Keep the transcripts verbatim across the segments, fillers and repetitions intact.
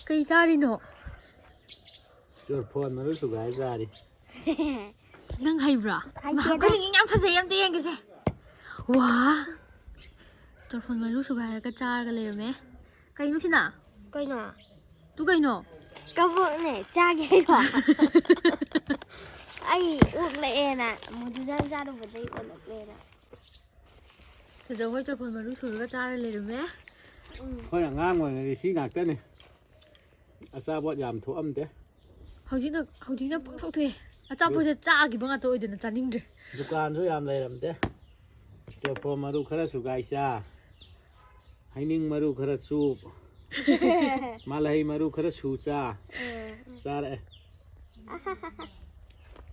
ꯀꯩ ꯆꯥꯔꯤꯅꯣ? ꯆꯣꯔꯐꯣꯟ ꯃꯔꯨ ꯁꯨꯒꯥꯏ ꯆꯥꯔꯤ꯫ ꯅꯪ ꯍꯩꯕ꯭ꯔꯣ? ꯍꯩꯇꯦꯗ꯫ ꯃꯥ, ꯑꯩꯈꯣꯏ ꯌꯥꯝ ꯐꯖꯩ, ꯑꯝꯇ ꯌꯦꯡꯒꯦꯁꯦ꯫ ꯋꯥ, ꯆꯣꯔꯐꯣꯟ ꯃꯔꯨ ꯁꯨꯒꯥꯏꯔꯒ ꯆꯥꯔꯒ ꯂꯩꯔꯝꯃꯦ꯫ ꯀꯩꯅꯣ ꯁꯤꯅ? ꯀꯩꯅꯣ? ꯇꯨ ꯀꯩꯅꯣ? ꯀꯕꯣꯛꯅꯦ, ꯆꯥꯒꯦ ꯍꯥꯏꯔꯣ? ꯑꯩ ꯑꯣꯛꯂꯛꯑꯦꯅ, ꯃꯗꯨꯖꯥꯟ ꯆꯥꯔꯨꯕꯗꯩ ꯑꯣꯜꯂꯛꯂꯦꯅ꯫ ꯐꯖꯍꯣꯏ ꯆꯣꯔꯐꯣꯟ ꯃꯔꯨ ꯁꯨꯔꯒ ꯆꯥꯔ ꯂꯩꯔꯝꯃꯦ꯫ ꯑꯩꯈꯣꯏ ꯑꯉꯥꯡ ꯑꯣꯏꯔꯤꯉꯩꯗꯤ ꯁꯤ ꯉꯥꯛꯇꯅꯤ꯫ ꯑꯆꯥꯄꯣꯠ ꯌꯥꯝ ꯊꯣꯛꯑꯝꯗꯦ꯫ ꯍꯧꯖꯤꯛꯅ ꯍꯧꯖꯤꯛꯅ ꯄꯪꯊꯣꯛ ꯊꯣꯛꯑꯦ꯫ ꯑꯆꯥꯄꯣꯠꯁꯦ ꯆꯥꯈꯤꯕ ꯉꯥꯛꯇ ꯑꯣꯏꯗꯅ ꯆꯥꯅꯤꯡꯗ꯭ꯔꯦ꯫ ꯗꯨꯀꯥꯟꯁꯨ ꯌꯥꯝ ꯂꯩꯔꯝꯗꯦ꯫ ꯆꯣꯔꯐꯣꯟ ꯃꯔꯨ ꯈꯔ ꯁꯨꯒꯥꯏ ꯆꯥ, ꯍꯩꯅꯤꯡ ꯃꯔꯨ ꯈꯔ ꯆꯨꯞ, ꯃꯥꯂꯩ ꯃꯔꯨ ꯈꯔ ꯁꯨ ꯆꯥ꯫ ꯆꯥꯔꯛꯑꯦ꯫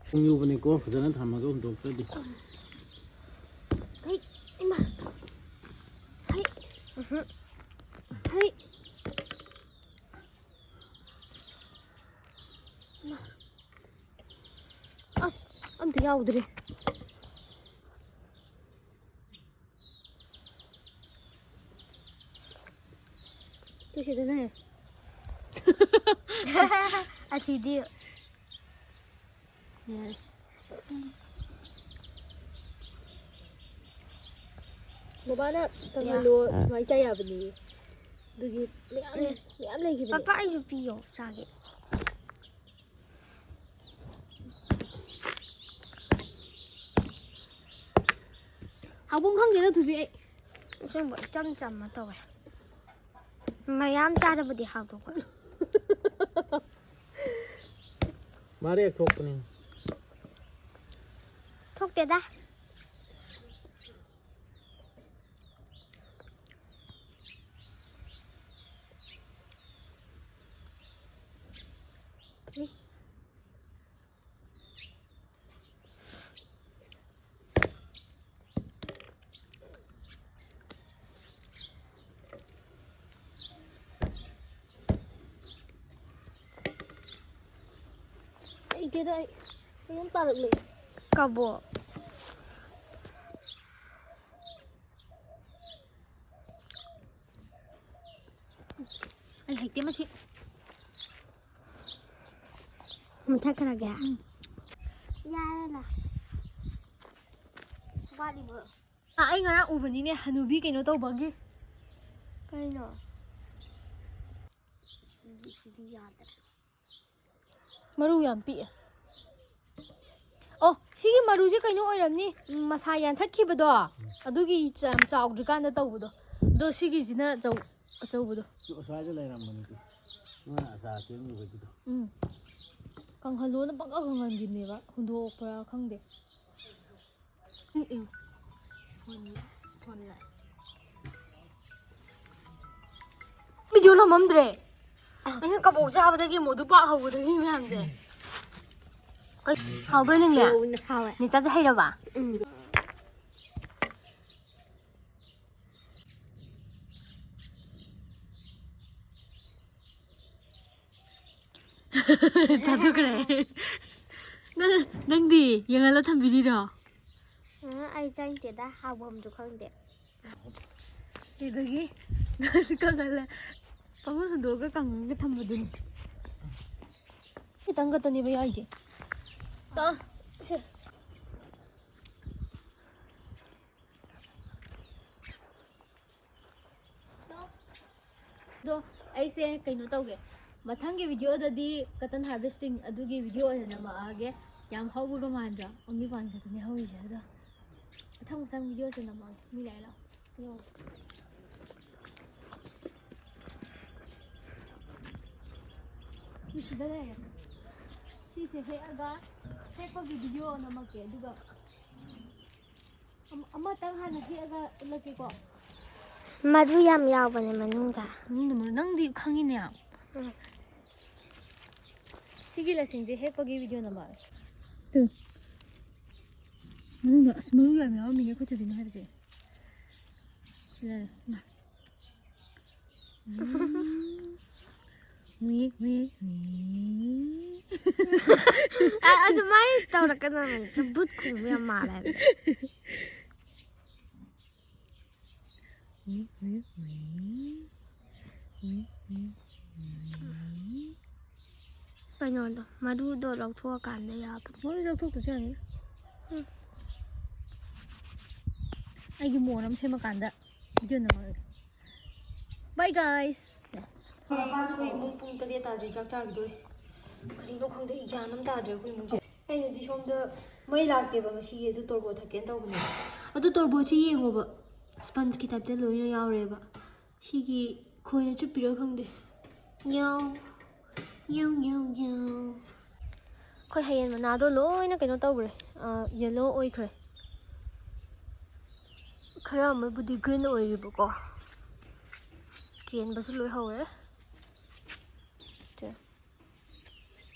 ꯄꯨꯡ ꯌꯨꯕꯅꯤꯀꯣ, ꯐꯖꯅ ꯊꯝꯃꯒ ꯍꯨꯟꯗꯣꯛꯇ꯭ꯔꯗꯤ꯫ ꯍꯩ, ꯏꯃꯥ꯫ ꯍꯩ꯫ ꯎꯝꯍꯨꯝ꯫ ꯍꯩ꯫ ꯏꯃꯥ꯫ ꯑꯁ, ꯑꯝꯇ ꯌꯥꯎꯗ꯭ꯔꯦ꯫ ꯇꯨ ꯁꯤꯗꯅꯦ꯫ ꯑꯁꯤꯗꯤ꯫ ꯌꯥꯔꯦ꯫ ꯕꯕꯥꯅ ꯀꯪꯍꯜꯂꯣ, ꯁꯨꯃꯥꯏꯅ ꯆꯥ ꯌꯥꯕꯅꯦ꯫ ꯑꯗꯨꯒꯤ ꯃꯌꯥꯝ, ꯃꯌꯥꯝ ꯂꯩꯈꯤꯕꯅꯦ꯫ ꯄꯄꯥ, ꯑꯩꯁꯨ ꯄꯤꯌꯣ, ꯆꯥꯒꯦ꯫ ꯍꯥꯎꯐꯝ ꯈꯪꯗꯦꯗ, ꯊꯣꯏꯕꯤ, ꯑꯩ꯫ ꯑꯁꯦꯡꯕ ꯏꯆꯝ ꯆꯝꯃ ꯇꯧꯋꯦ꯫ ꯃꯌꯥꯝ ꯆꯥꯔꯕꯗꯤ ꯍꯥꯎꯗꯧꯕ꯫ ꯃꯔꯦꯛ ꯊꯣꯛꯄꯅꯤ꯫ ꯊꯣꯛꯇꯦꯗ꯫ ꯂꯩꯇꯦꯗ ꯑꯩ꯫ ꯀꯩꯅꯣꯝ ꯇꯥꯔꯛꯂꯦ꯫ ꯀꯕꯣꯛ꯫ ꯑꯩ ꯍꯩꯇꯦ ꯃꯁꯤ꯫ ꯃꯨꯊꯠꯈ꯭ꯔꯒꯦ꯫ ꯎꯝ꯫ ꯌꯥꯔꯦ, ꯂꯥ꯫ ꯋꯥꯠꯂꯤꯕꯣ? ꯑꯥ, ꯑꯩ ꯉꯔꯥꯡ ꯎꯕꯅꯤꯅꯦ, ꯍꯅꯨꯕꯤ ꯀꯩꯅꯣ ꯇꯧꯕꯒꯤ꯫ ꯀꯩꯅꯣ? ꯁꯤꯗꯤ ꯌꯥꯗ꯭ꯔꯦ꯫ ꯃꯔꯨ ꯌꯥꯝ ꯄꯤꯛꯑꯦ꯫ ꯑꯣ, ꯁꯤꯒꯤ ꯃꯔꯨꯁꯦ ꯀꯩꯅꯣ ꯑꯣꯏꯔꯝꯅꯤ, ꯎꯝ, ꯃꯁꯥ ꯌꯥꯟꯊꯠꯈꯤꯕꯗꯣ, ꯑꯗꯨꯒꯤ ꯆ-, ꯌꯥꯝ ꯆꯥꯎꯗ꯭ꯔꯤꯀꯥꯟꯗ ꯇꯧꯕꯗꯣ꯫ ꯑꯗꯣ ꯁꯤꯒꯤꯁꯤꯅ ꯑꯆꯧ-, ꯑꯆꯧꯕꯗꯣ꯫ ꯑꯁ꯭ꯋꯥꯏꯗ ꯂꯩꯔꯝꯕꯅꯤ, ꯅꯣꯏꯅ ꯑꯆꯥꯔ ꯁꯦꯝꯈꯤꯕꯒꯤꯗꯣ꯫ ꯎꯝ꯫ ꯀꯪꯍꯜꯂꯣꯅ ꯄꯪꯀꯪ ꯀꯪꯍꯟꯈꯤꯕꯅꯦꯕ, ꯍꯨꯟꯗꯣꯛꯄ꯭ꯔꯥ ꯈꯪꯗꯦ꯫ ꯎꯝ, ꯎꯝ꯫ ꯐꯣꯟ, ꯐꯣꯟ ꯂꯥꯛꯑꯦ꯫ ꯚꯤꯗꯤꯑꯣ ꯅꯝꯃꯝꯗ꯭ꯔꯦ꯫ ꯑꯩꯅ ꯀꯕꯣꯛ ꯆꯥꯕꯗꯒꯤ ꯑꯃꯨꯛ ꯑꯗꯨ ꯄꯥꯛ ꯍꯧꯕꯗꯒꯤ ꯃꯌꯥꯝꯁꯦ꯫ ꯀꯩ-, ꯍꯥꯎꯕ꯭ꯔꯥ ꯅꯤꯡꯂꯦ? ꯍꯥꯎꯋꯦ꯫ ꯅꯤꯆꯥꯁꯦ ꯍꯩꯔꯕ? ꯎꯝ꯫ ꯆꯥꯊꯣꯛꯈ꯭ꯔꯦ꯫ ꯅꯪ, ꯅꯪꯗꯤ ꯌꯦꯡꯍꯜꯂ ꯊꯝꯕꯤꯔꯤꯔꯣ? ꯑ, ꯑꯩ ꯆꯪꯗꯦꯗ, ꯍꯥꯎꯐꯝꯁꯨ ꯈꯪꯗꯦ꯫ ꯁꯤꯗꯒꯤ ꯀꯪꯍꯜꯂꯦ꯫ ꯄꯥꯡꯒꯜ ꯍꯨꯟꯗꯣꯛꯑꯒ ꯀꯪꯉꯒ ꯊꯝꯕꯗꯨꯅꯤ꯫ ꯈꯤꯇꯪ ꯈꯛꯇꯅꯦꯕ ꯌꯥꯏꯁꯦ꯫ ꯇ-, ꯁꯦ꯫ ꯑꯗꯣ ꯑꯩꯁꯦ ꯀꯩꯅꯣ ꯇꯧꯒꯦ, ꯃꯊꯪꯒꯤ ꯚꯤꯗꯤꯑꯣꯗꯗꯤ cotton harvesting ꯑꯗꯨꯒꯤ ꯚꯤꯗꯤꯑꯣ ꯑꯣꯏꯅ ꯅꯝꯃꯛꯑꯒꯦ꯫ ꯌꯥꯝ ꯍꯧꯕꯒ ꯃꯥꯟꯗ꯭ꯔꯥ? Only one ꯈꯛꯇꯅꯦ ꯍꯧꯔꯤꯁꯦ꯫ ꯑꯗꯣ ꯃꯊꯪ ꯃꯊꯪ ꯚꯤꯗꯤꯑꯣꯁꯦ ꯅꯝꯃꯛꯑꯒꯦ꯫ ꯃꯤ ꯂꯥꯛꯑꯦ, ꯂꯥꯛꯑꯣ꯫ ꯌꯧꯔꯦ꯫ ꯁꯤꯗ ꯂꯩꯔꯦ꯫ ꯁꯤꯁꯦ ꯍꯦꯛꯑꯒ, ꯍꯦꯛꯄꯒꯤ ꯚꯤꯗꯤꯑꯣ ꯅꯝꯃꯛꯀꯦ, ꯑꯗꯨꯒ ꯑꯃ-, ꯑꯃꯇꯪ ꯍꯥꯟꯅ ꯍꯦꯛꯑꯒ ꯎꯠꯂꯛꯀꯦꯀꯣ꯫ ꯃꯔꯨ ꯌꯥꯝ ꯌꯥꯎꯕꯅꯦ ꯃꯅꯨꯡꯗ꯫ ꯃꯅꯨꯡꯗ ꯃꯔꯨ, ꯅꯪꯗꯤ ꯈꯪꯉꯤꯅꯦ ꯌꯥꯝ꯫ ꯎꯝ꯫ ꯁꯤꯒꯤ ꯂꯁꯤꯡꯁꯦ ꯍꯦꯛꯄꯒꯤ ꯚꯤꯗꯤꯑꯣ ꯅꯝꯃꯛꯑꯒꯦ꯫ ꯇꯨ꯫ ꯃꯅꯨꯡꯗ ꯑꯁ ꯃꯔꯨ ꯌꯥꯝ ꯌꯥꯎꯔꯝꯃꯤꯅꯦ ꯑꯩꯈꯣꯏ ꯊꯣꯏꯕꯤꯅ ꯍꯥꯏꯕꯁꯦ꯫ ꯁꯤꯗ ꯂꯩꯔꯦ꯫ ꯏꯃꯥ꯫ ꯎꯝ꯫ ꯋꯤ, ꯋꯤ, ꯋꯤ꯫ ꯑ-, ꯑꯗꯨꯃꯥꯏꯅ ꯇꯧꯔꯛꯀꯅꯣ, ꯅꯪ ꯕꯨꯠ ꯈꯣꯡꯕ ꯌꯥꯝ ꯃꯥꯜꯂꯦ ꯍꯥꯏꯕ꯫ ꯋꯤ, ꯋꯤ, ꯋꯤ꯫ ꯋꯤ, ꯋꯤ, ꯋꯤ꯫ ꯀꯩꯅꯣꯗꯣ, ꯃꯔꯨꯗꯣ ꯂꯧꯊꯣꯛꯑꯀꯥꯟꯗ ꯌꯥꯕꯅꯤ꯫ ꯃꯔꯨ ꯂꯧꯊꯣꯛꯇ꯭ꯔꯁꯨ ꯌꯥꯅꯤꯗ꯫ ꯎꯝ꯫ ꯑꯩꯒꯤ ꯃꯣꯟ ꯑꯃ ꯁꯦꯝꯃꯀꯥꯟꯗ ꯚꯤꯗꯤꯑꯣ ꯅꯝꯃꯛꯑꯒꯦ꯫ Bye guys. ꯃꯄꯥꯟꯗ ꯑꯩꯈꯣꯏ ꯏꯃꯨꯡ ꯄꯨꯡ ꯇꯔꯦꯠ ꯇꯥꯗ꯭ꯔꯤ ꯆꯥꯛ ꯆꯥꯈꯤꯗꯣꯔꯦ꯫ ꯀꯔꯤꯅꯣ ꯈꯪꯗꯦ, ꯑꯩ ꯒ꯭ꯌꯥꯟ ꯑꯃ ꯇꯥꯗ꯭ꯔꯦ ꯑꯩꯈꯣꯏ ꯏꯃꯨꯡꯁꯦ꯫ ꯑꯩꯅꯗꯤ ꯁꯣꯝꯗ ꯃꯩ ꯂꯥꯛꯇꯦꯕ ꯉꯁꯤꯒꯤ, ꯑꯗꯨ ꯇꯣꯔꯕꯣꯠ ꯊꯛꯀꯦꯅ ꯇꯧꯕꯅꯦ꯫ ꯑꯗꯨ ꯇꯣꯔꯕꯣꯠꯁꯤ ꯌꯦꯡꯉꯣꯕ, ꯁ꯭ꯄꯟꯖꯀꯤ ꯇꯥꯏꯞꯇ ꯂꯣꯏꯅ ꯌꯥꯎꯔꯦꯕ꯫ ꯁꯤꯒꯤ ꯈꯣꯏꯅ ꯆꯨꯞꯄꯤꯔ ꯈꯪꯗꯦ꯫ ꯌꯥꯎ, ꯌꯥꯎ, ꯌꯥꯎ, ꯌꯥꯎ꯫ ꯑꯩꯈꯣꯏ ꯍꯌꯦꯟ ꯃꯅꯥꯗꯣ ꯂꯣꯏꯅ ꯀꯩꯅꯣ ꯇꯧꯈ꯭ꯔꯦ, ꯌꯦꯜꯂꯣ ꯑꯣꯏꯈ꯭ꯔꯦ꯫ ꯈꯔ ꯑꯃꯕꯨꯗꯤ ꯒ꯭ꯔꯤꯟ ꯑꯣꯏꯔꯤꯕꯀꯣ, ꯀꯦꯟꯕꯁꯨ ꯂꯣꯏ ꯍꯧꯔꯦ꯫ ꯁꯦ꯫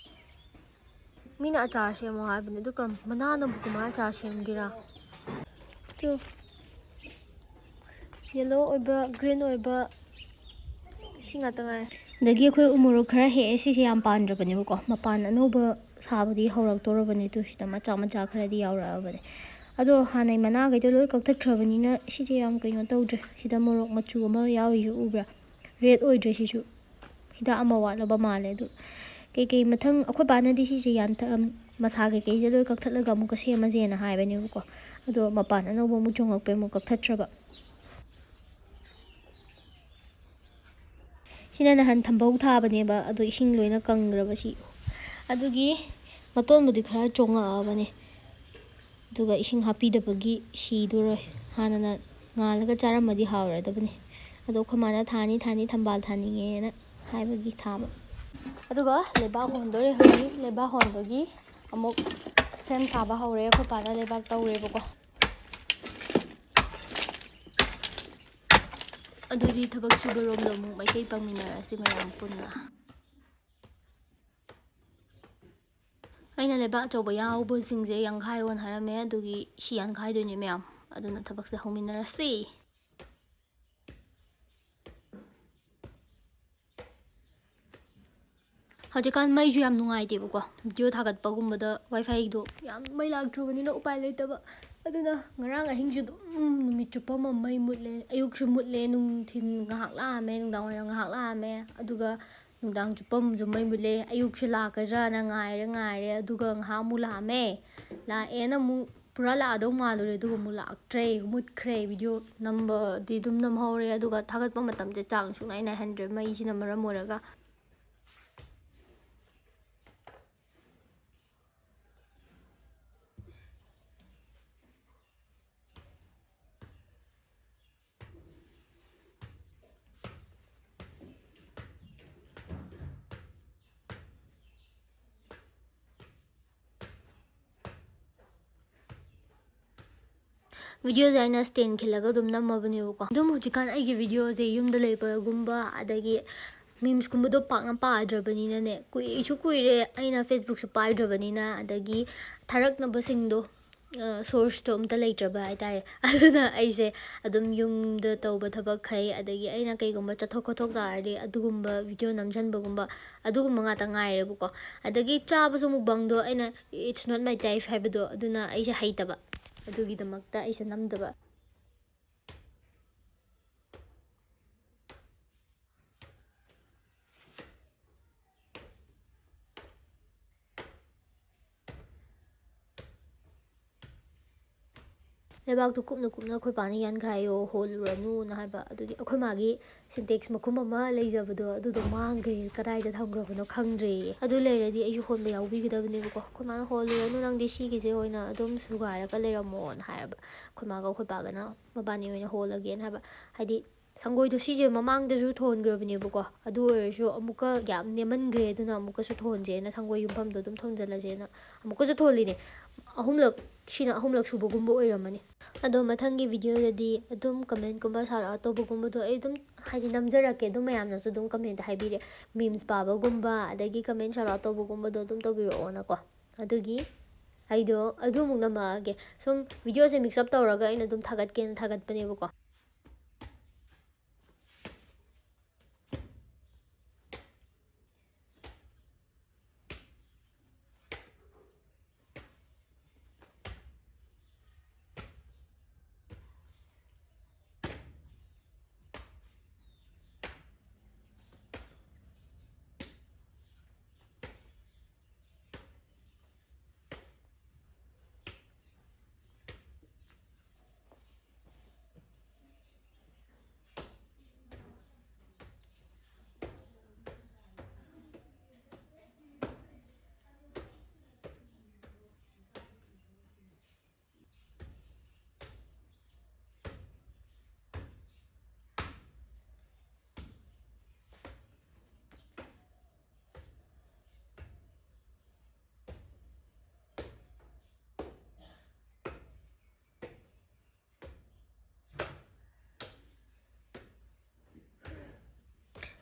ꯃꯤꯅ ꯑꯆꯥꯔ ꯁꯦꯝꯃꯣ ꯍꯥꯏꯕꯅꯦ, ꯑꯗꯨ ꯀꯔꯝ, ꯃꯅꯥꯅꯕꯨ ꯀꯃꯥꯏꯅ ꯑꯆꯥꯔ ꯁꯦꯝꯒꯦꯔꯥ? ꯇꯨ, ꯌꯦꯜꯂꯣ ꯑꯣꯏꯕ, ꯒ꯭ꯔꯤꯟ ꯑꯣꯏꯕ, ꯁꯤ ꯉꯥꯛꯇ ꯉꯥꯏꯔꯦ꯫ ꯑꯗꯒꯤ ꯑꯩꯈꯣꯏ ꯎꯃꯣꯔꯣꯛ ꯈꯔ ꯍꯦꯛꯑꯦ꯫ ꯁꯤꯁꯦ ꯌꯥꯝ ꯄꯥꯟꯗ꯭ꯔꯕꯅꯦꯕꯀꯣ, ꯃꯄꯥꯟ ꯑꯅꯧꯕ ꯁꯥꯕꯗꯤ ꯍꯧꯔꯛꯇꯣꯔꯕꯅꯦ꯫ ꯇꯨ, ꯁꯤꯗ ꯃꯆꯥ ꯃꯆꯥ ꯈꯔꯗꯤ ꯌꯥꯎꯔꯛꯑꯕꯅꯦ꯫ ꯑꯗꯣ ꯍꯥꯟꯅꯩ ꯃꯅꯥꯈꯩꯗꯣ ꯂꯣꯏ ꯀꯛꯊꯠꯈ꯭ꯔꯕꯅꯤꯅ ꯁꯤꯁꯦ ꯌꯥꯝ ꯀꯩꯅꯣ ꯇꯧꯗ꯭ꯔꯦ꯫ ꯁꯤꯗ ꯃꯣꯔꯣꯛ ꯃꯆꯨ ꯑꯃ ꯌꯥꯎꯔꯤꯁꯦ ꯎꯕ꯭ꯔꯥ? ꯔꯦꯗ ꯑꯣꯏꯗ꯭ꯔꯦ ꯁꯤꯁꯨ꯫ ꯍꯤꯗꯥꯛ ꯑꯃ ꯋꯥꯠꯂꯕ ꯃꯥꯜꯂꯦ꯫ ꯑꯗꯨ ꯀꯩꯀꯩ ꯃꯊꯪ, ꯑꯩꯈꯣꯏ ꯄꯥꯅꯗꯤ ꯁꯤꯁꯦ ꯌꯥꯟꯊ-, ꯃꯁꯥ ꯀꯩꯀꯩꯁꯦ ꯂꯣꯏ ꯀꯛꯊꯠꯂꯒ ꯑꯃꯨꯛꯀ ꯁꯦꯝꯃꯁꯦꯅ ꯍꯥꯏꯕꯅꯦꯕꯀꯣ꯫ ꯑꯗꯣ ꯃꯄꯥꯟ ꯑꯅꯧꯕ ꯑꯃꯨꯛ ꯆꯣꯡꯉꯛꯄꯩ ꯑꯃꯨꯛ ꯀꯛꯊꯠꯇ꯭ꯔꯕ꯫ ꯁꯤꯅ ꯅꯍꯥꯟ ꯊꯝꯕꯧ ꯊꯥꯕꯅꯦꯕ, ꯑꯗꯣ ꯏꯁꯤꯡ ꯂꯣꯏꯅ ꯀꯪꯈ꯭ꯔꯕ ꯁꯤ꯫ ꯑꯗꯨꯒꯤ ꯃꯇꯣꯟꯕꯨꯗꯤ ꯈꯔ ꯆꯣꯡꯉꯛꯑꯕꯅꯦ꯫ ꯑꯗꯨꯒ ꯏꯁꯤꯡ ꯍꯥꯞꯄꯤꯗꯕꯒꯤ ꯁꯤꯗꯣꯔꯦ꯫ ꯍꯥꯟꯅꯅ ꯉꯥꯜꯂꯒ ꯆꯥꯔꯝꯃꯗꯤ ꯍꯥꯎꯔꯗꯕꯅꯤ꯫ ꯑꯗꯣ ꯑꯩꯈꯣꯏ ꯃꯥꯅ ꯊꯥꯅꯤ, ꯊꯥꯅꯤ, ꯊꯝꯕꯥꯜ ꯊꯥꯅꯤꯡꯉꯦꯅ ꯍꯥꯏꯕꯒꯤ ꯊꯥꯕ꯫ ꯑꯗꯨꯒ ꯂꯩꯕꯥꯛ ꯍꯣꯟꯗꯣꯔꯦ ꯍꯧꯖꯤꯛ꯫ ꯂꯩꯕꯥꯛ ꯍꯣꯟꯕꯒꯤ ꯑꯃꯨꯛ ꯁꯦꯝ ꯁꯥꯕ ꯍꯧꯔꯦ꯫ ꯑꯩꯈꯣꯏ ꯄꯥꯅ ꯂꯩꯕꯥꯛ ꯇꯧꯔꯦꯕꯀꯣ꯫ ꯑꯗꯨꯗꯤ ꯊꯕꯛ ꯁꯨꯕꯔꯣꯝꯗ ꯑꯃꯨꯛ ꯃꯥꯏꯀꯩ ꯄꯥꯡꯃꯤꯟꯅꯔꯁꯤ ꯃꯌꯥꯝ ꯄꯨꯟꯅ꯫ ꯑꯩꯅ ꯂꯩꯕꯥꯛ ꯑꯆꯧꯕ ꯌꯥꯎꯕꯁꯤꯡꯁꯦ ꯌꯥꯡꯈꯥꯏꯌꯣꯅ ꯍꯥꯏꯔꯝꯃꯦ, ꯑꯗꯨꯒꯤ ꯁꯤ ꯌꯥꯡꯈꯥꯏꯗꯣꯏꯅꯦ ꯃꯌꯥꯝ꯫ ꯑꯗꯨꯅ ꯊꯕꯛꯁꯦ ꯍꯧꯃꯤꯟꯅꯔꯁꯤ꯫ ꯍꯧꯖꯤꯛꯀꯥꯟ ꯃꯩꯁꯨ ꯌꯥꯝ ꯅꯨꯡꯉꯥꯏꯇꯦꯕꯀꯣ, ꯚꯤꯗꯤꯑꯣ ꯊꯥꯒꯠꯄꯒꯨꯝꯕꯗ ꯋꯥꯏ ꯐꯥꯏꯗꯣ ꯌꯥꯝ, ꯃꯩ ꯂꯥꯛꯇ꯭ꯔꯕꯅꯤꯅ ꯎꯄꯥꯏ ꯂꯩꯇꯕ꯫ ꯑꯗꯨꯅ ꯉꯔꯥꯡ ꯑꯍꯤꯡꯁꯨ ꯑꯗꯨꯝ ꯅꯨꯃꯤꯠ ꯆꯨꯞꯄ ꯑꯃ ꯃꯩ ꯃꯨꯠꯂꯦ꯫ ꯑꯌꯨꯛꯁꯨ ꯃꯨꯠꯂꯦ, ꯅꯨꯡꯊꯤꯟ ꯉꯥꯏꯍꯥꯛ ꯂꯥꯛꯑꯝꯃꯦ, ꯅꯨꯡꯗꯥꯡ ꯋꯥꯏꯔꯝ ꯉꯥꯏꯍꯥꯛ ꯂꯥꯛꯑꯝꯃꯦ, ꯑꯗꯨꯒ ꯅꯨꯡꯗꯥꯡ ꯆꯨꯞꯄ ꯑꯃꯨꯛꯁꯨ ꯃꯩ ꯃꯨꯠꯂꯦ꯫ ꯑꯌꯨꯛꯁꯨ ꯂꯥꯛꯀꯗ꯭ꯔꯥꯅ ꯉꯥꯏꯔꯦ, ꯉꯥꯏꯔꯦ, ꯑꯗꯨꯒ ꯉꯥꯏꯍꯥꯛ ꯑꯃꯨꯛ ꯂꯥꯛꯑꯝꯃꯦ꯫ ꯂꯥꯛꯑꯦꯅ ꯑꯃꯨꯛ ꯄꯨꯔꯥ ꯂꯥꯛꯑꯗꯧ ꯃꯥꯜꯂꯨꯔꯦ, ꯑꯗꯨꯒ ꯑꯃꯨꯛ ꯂꯥꯛꯇ꯭ꯔꯦ, ꯃꯨꯠꯈ꯭ꯔꯦ꯫ ꯚꯤꯗꯤꯑꯣ ꯅꯝꯕꯗꯤ ꯑꯗꯨꯝ ꯅꯝꯍꯧꯔꯦ, ꯑꯗꯨꯒ ꯊꯥꯒꯠꯄ ꯃꯇꯝꯁꯦ ꯆꯥꯡ ꯁꯨꯡꯅꯥꯏ ꯅꯥꯏꯍꯟꯗ꯭ꯔꯦ, ꯃꯩꯁꯤꯅ ꯃꯔꯝ ꯑꯣꯏꯔꯒ꯫ ꯚꯤꯗꯤꯑꯣꯁꯦ ꯑꯩꯅ ꯁ꯭ꯇꯦꯟ ꯈꯤꯜꯂꯒ ꯑꯗꯨꯝ ꯅꯝꯃꯕꯅꯦꯕꯀꯣ꯫ ꯑꯗꯨꯝ ꯍꯧꯖꯤꯛꯀꯥꯟ ꯑꯩꯒꯤ ꯚꯤꯗꯤꯑꯣꯁꯦ ꯌꯨꯝꯗ ꯂꯩꯕꯒꯨꯝꯕ, ꯑꯗꯒꯤ ꯃꯤꯝꯁꯀꯨꯝꯕꯗꯣ ꯄꯥꯛꯅ ꯄꯥꯗ꯭ꯔꯕꯅꯤꯅꯅꯦ, ꯀꯨꯏꯁꯨ ꯀꯨꯏꯔꯦ ꯑꯩꯅ ꯐꯦꯁꯕꯨꯛꯁꯨ ꯄꯥꯏꯗ꯭ꯔꯕꯅꯤꯅ, ꯑꯗꯒꯤ ꯊꯥꯔꯛꯅꯕꯁꯤꯡꯗꯣ, ꯑ, ꯁꯣꯔꯁꯇꯣ ꯑꯝꯇ ꯂꯩꯇ꯭ꯔꯕ ꯍꯥꯏꯇꯥꯔꯦ꯫ ꯑꯗꯨꯅ ꯑꯩꯁꯦ ꯑꯗꯨꯝ ꯌꯨꯝꯗ ꯇꯧꯕ ꯊꯕꯛꯈꯩ, ꯑꯗꯒꯤ ꯑꯩꯅ ꯀꯩꯒꯨꯝꯕ ꯆꯠꯊꯣꯛ ꯈꯣꯠꯊꯣꯛ ꯇꯥꯔꯗꯤ ꯑꯗꯨꯒꯨꯝꯕ ꯚꯤꯗꯤꯑꯣ ꯅꯝꯁꯤꯟꯕꯒꯨꯝꯕ, ꯑꯗꯨꯒꯨꯝꯕ ꯉꯥꯛꯇ ꯉꯥꯏꯔꯦꯕꯀꯣ꯫ ꯑꯗꯒꯤ ꯆꯥꯕꯁꯨ ꯃꯨꯛꯕꯥꯡꯗꯣ ꯑꯩꯅ "It's not my type" ꯍꯥꯏꯕꯗꯣ, ꯑꯗꯨꯅ ꯑꯩꯁꯦ ꯍꯩꯇꯕ꯫ ꯑꯗꯨꯒꯤꯗꯃꯛꯇ ꯑꯩꯁꯦ ꯅꯝꯗꯕ꯫ ꯂꯩꯕꯥꯛꯇꯣ ꯀꯨꯞꯅ ꯀꯨꯞꯅ ꯑꯩꯈꯣꯏ ꯄꯥꯅ "ꯌꯥꯟꯈꯥꯏꯌꯣ, ꯍꯣꯜꯂꯨꯔꯅꯨꯅ" ꯍꯥꯏꯕ꯫ ꯑꯗꯨꯒꯤ ꯑꯩꯈꯣꯏ ꯃꯥꯒꯤ ꯁꯤꯟꯇꯦꯛꯁ ꯃꯈꯨꯝ ꯑꯃ ꯂꯩꯖꯕꯗꯣ, ꯑꯗꯨꯗꯣ ꯃꯥꯡꯈ꯭ꯔꯦ, ꯀꯗꯥꯏꯗ ꯊꯝꯈ꯭ꯔꯕꯅꯣ ꯈꯪꯗ꯭ꯔꯦꯌꯦ꯫ ꯑꯗꯨ ꯂꯩꯔꯗꯤ ꯑꯩꯁꯨ ꯍꯣꯟꯕ ꯌꯥꯎꯕꯤꯒꯗꯕꯅꯦꯕꯀꯣ꯫ ꯑꯩꯈꯣꯏ ꯃꯥꯅ "ꯍꯣꯜꯂꯨꯔꯅꯨ, ꯅꯪꯗꯤ ꯁꯤꯒꯤꯁꯦ ꯑꯣꯏꯅ ꯑꯗꯨꯝ ꯁꯨꯒꯥꯏꯔꯒ ꯂꯩꯔꯝꯃꯣꯅ" ꯍꯥꯏꯔꯕ꯫ ꯑꯩꯈꯣꯏ ꯃꯥꯒ ꯑꯩꯈꯣꯏ ꯄꯥꯒꯅ ꯃꯕꯥꯅꯤ ꯑꯣꯏꯅ ꯍꯣꯜꯂꯒꯦꯅ ꯍꯥꯏꯕ꯫ ꯍꯥꯏꯗꯤ ꯁꯪꯒꯣꯏꯗꯣ ꯁꯤꯁꯦ ꯃꯃꯥꯡꯗꯁꯨ ꯊꯣꯟꯈ꯭ꯔꯕꯅꯦꯕꯀꯣ, ꯑꯗꯨ ꯑꯣꯏꯔꯁꯨ ꯑꯃꯨꯛꯀ ꯌꯥꯝ ꯅꯦꯝꯃꯟꯈ꯭ꯔꯦ, ꯑꯗꯨꯅ ꯑꯃꯨꯛꯀꯁꯨ ꯊꯣꯟꯁꯦꯅ, ꯁꯪꯒꯣꯏ ꯌꯨꯝꯐꯝꯗꯣ ꯑꯗꯨꯝ ꯊꯣꯟꯖꯜꯂꯁꯦꯅ ꯑꯃꯨꯛꯀꯁꯨ ꯊꯣꯜꯂꯤꯅꯦ꯫ ꯑꯍꯨꯝꯂꯛ, ꯁꯤꯅ ꯑꯍꯨꯝꯂꯛ ꯁꯨꯕꯒꯨꯝꯕ ꯑꯣꯏꯔꯝꯃꯅꯤ꯫ ꯑꯗꯣ ꯃꯊꯪꯒꯤ ꯚꯤꯗꯤꯑꯣꯗꯗꯤ ꯑꯗꯨꯝ ꯀꯃꯦꯟꯠꯀꯨꯝꯕ ꯁꯥꯔꯛꯑꯣ, ꯑꯇꯣꯞꯄꯒꯨꯝꯕꯗꯣ ꯑꯩ ꯑꯗꯨꯝ, ꯍꯥꯏꯗꯤ, ꯅꯝꯖꯔꯛꯀꯦ꯫ ꯑꯗꯨꯝ ꯃꯌꯥꯝꯅꯁꯨ ꯑꯗꯨꯝ ꯀꯃꯦꯟꯠꯇ ꯍꯥꯏꯕꯤꯔꯦ, ꯃꯤꯝꯁ ꯄꯥꯕꯒꯨꯝꯕ, ꯑꯗꯒꯤ ꯀꯃꯦꯟꯠ ꯁꯥꯔꯛꯑꯣ, ꯑꯇꯣꯞꯄꯒꯨꯝꯕꯗꯣ ꯑꯗꯨꯝ ꯇꯧꯕꯤꯔꯛꯑꯣꯅꯀꯣ꯫ ꯑꯗꯨꯒꯤ ꯑꯩꯗꯣ ꯑꯗꯨ ꯑꯃꯨꯛ ꯅꯝꯃꯛꯑꯒꯦ꯫ ꯁꯨꯝ ꯚꯤꯗꯤꯑꯣꯁꯦ ꯃꯤꯛꯁ ꯑꯞ ꯇꯧꯔꯒ ꯑꯩꯅ ꯑꯗꯨꯝ ꯊꯥꯒꯠꯀꯦꯅ ꯊꯥꯒꯠꯄꯅꯦꯕꯀꯣ꯫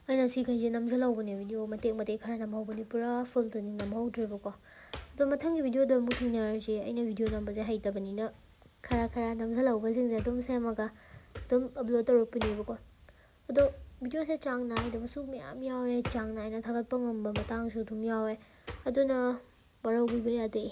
ꯑꯩꯅ ꯁꯤꯈꯩꯁꯦ ꯅꯝꯁꯤꯜꯍꯧꯕꯅꯦ, ꯚꯤꯗꯤꯑꯣ ꯃꯇꯦꯛ ꯃꯇꯦꯛ ꯈꯔ ꯅꯝꯍꯧꯕꯅꯦ, ꯄꯨꯔꯥ ꯐꯨꯜꯗꯨꯗꯤ ꯅꯝꯍꯧꯗ꯭ꯔꯦꯕꯀꯣ꯫ ꯑꯗꯣ ꯃꯊꯪꯒꯤ ꯚꯤꯗꯤꯑꯣꯗ ꯑꯃꯨꯛ ꯊꯦꯡꯅꯔꯁꯦ꯫ ꯑꯩꯅ ꯚꯤꯗꯤꯑꯣ ꯅꯝꯕꯁꯦ ꯍꯩꯇꯕꯅꯤꯅ ꯈꯔ ꯈꯔ ꯅꯝꯁꯤꯜꯍꯧꯕꯁꯤꯡꯁꯦ ꯑꯗꯨꯝ ꯁꯦꯝꯃꯒ ꯑꯗꯨꯝ ꯑꯞꯂꯣꯗ ꯇꯧꯔꯛꯄꯅꯦꯕꯀꯣ꯫ ꯑꯗꯣ ꯚꯤꯗꯤꯑꯣꯁꯦ ꯆꯥꯡ ꯅꯥꯏꯗꯕꯁꯨ ꯃꯌꯥꯝ ꯌꯥꯎꯔꯦ, ꯆꯥꯡ ꯅꯥꯏꯅ ꯊꯥꯒꯠꯄ ꯉꯝꯕ ꯃꯇꯥꯡꯁꯨ ꯑꯗꯨꯝ ꯌꯥꯎꯋꯦ꯫ ꯑꯗꯨꯅ ꯋꯥꯔꯧꯕꯤꯕ ꯌꯥꯗꯦ꯫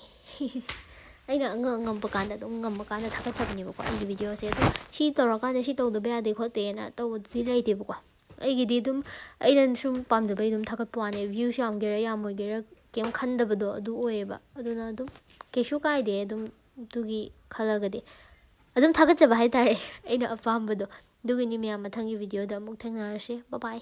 ꯑꯩꯅ ꯑꯉꯝ ꯑꯉꯝꯕ ꯀꯥꯟꯗ ꯑꯗꯨꯝ ꯉꯝꯕ ꯀꯥꯟꯗ ꯊꯥꯒꯠꯆꯕꯅꯦꯕꯀꯣ ꯑꯩꯒꯤ ꯚꯤꯗꯤꯑꯣꯁꯦ꯫ ꯑꯗꯣ ꯁꯤ ꯇꯧꯔꯀꯥꯟꯗ ꯁꯤ ꯇꯧꯗꯕ ꯌꯥꯗꯦ ꯈꯣꯠꯇꯦꯅ ꯇꯧꯕꯗꯨꯗꯤ ꯂꯩꯇꯦꯕꯀꯣ꯫ ꯑꯩꯒꯤꯗꯤ ꯑꯗꯨꯝ ꯑꯩꯅ ꯁꯨꯝ ꯄꯥꯝꯖꯕꯩ ꯑꯗꯨꯝ ꯊꯥꯒꯠꯄ ꯋꯥꯅꯦ꯫ ꯚ꯭ꯌꯨꯁ ꯌꯥꯝꯒꯦꯔꯥ ꯌꯥꯝꯃꯣꯏꯒꯦꯔꯥ ꯀꯩꯝ ꯈꯟꯗꯕꯗꯣ ꯑꯗꯨ ꯑꯣꯏꯌꯦꯕ꯫ ꯑꯗꯨꯅ ꯑꯗꯨꯝ ꯀꯩꯁꯨ ꯀꯥꯏꯗꯦ꯫ ꯑꯗꯨꯝ ꯑꯗꯨꯒꯤ ꯈꯜꯂꯒꯗꯤ ꯑꯗꯨꯝ ꯊꯥꯒꯠꯆꯕ ꯍꯥꯏꯇꯥꯔꯦ, ꯑꯩꯅ ꯑꯄꯥꯝꯕꯗꯣ꯫ ꯑꯗꯨꯒꯤꯅꯤ ꯃꯌꯥꯝ, ꯃꯊꯪꯒꯤ ꯚꯤꯗꯤꯑꯣꯗ ꯑꯃꯨꯛ ꯊꯦꯡꯅꯔꯁꯦ꯫ ꯕꯥꯏ ꯕꯥꯏ꯫